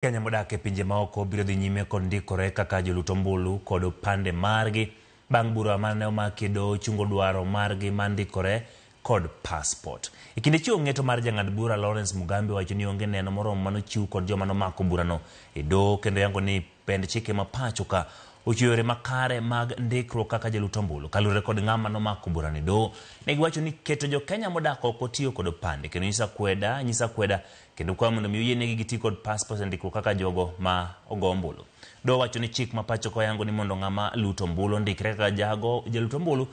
Kenya modak e pinje maoko biro dhi nyime kod ndikore kaka jolut ombulu kod opande margi bang' bura mane omaki e doho chungo dwaro margi mar ndikore kod passport. E kinde chiwo ng'eto mar jang'ad bura Lawrence Mugambi wacho ni onge neno moromo manochiw kod joma nomako burano e doho kendo yango ni pend chike ma pacho ka ochiwo yore makare mag ndikruok kaka jalut ombulu. Kaluwore kod ng'ama nomako burano e doho, ne giwacho ni keto jo Kenya modak oko tiyo kod opande kendo nyiso akweda nyiso akweda kendo kwayo mondo mi oyienegi giti kod passport e ndikruok kaka jogo ma ogo ombulu. Doho wacho ni chik ma pacho ka oyango ni mondo ng'ama luto ombulu ondikre kaka jago jalut ombulu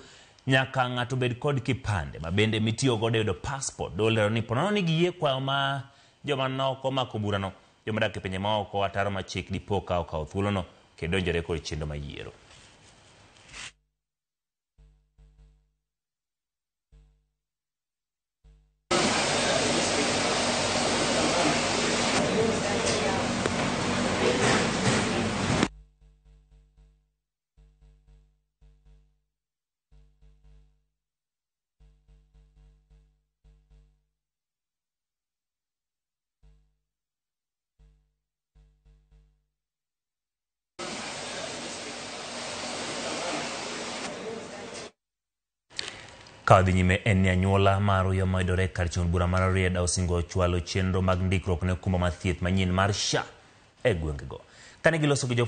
nyaka ng'ato bed kod kipande ma bende mitiyo godo e yudo passport. Doho olero ni ponono ni giyie kwayo ma joma nok omako burano, joma odak e pinje maoko ataro ma chik dipo ka okawo thuolono kendo donjore kod chenro mar yiero. Ka dhi nyime en ni anyuola mar Oyo mayudore kar chung' bura mar Rarieda osingo chwalo chenro mag ndikruok ne okumba mar thieth manyien mar SHA e gwengego. Kane giloso gi jo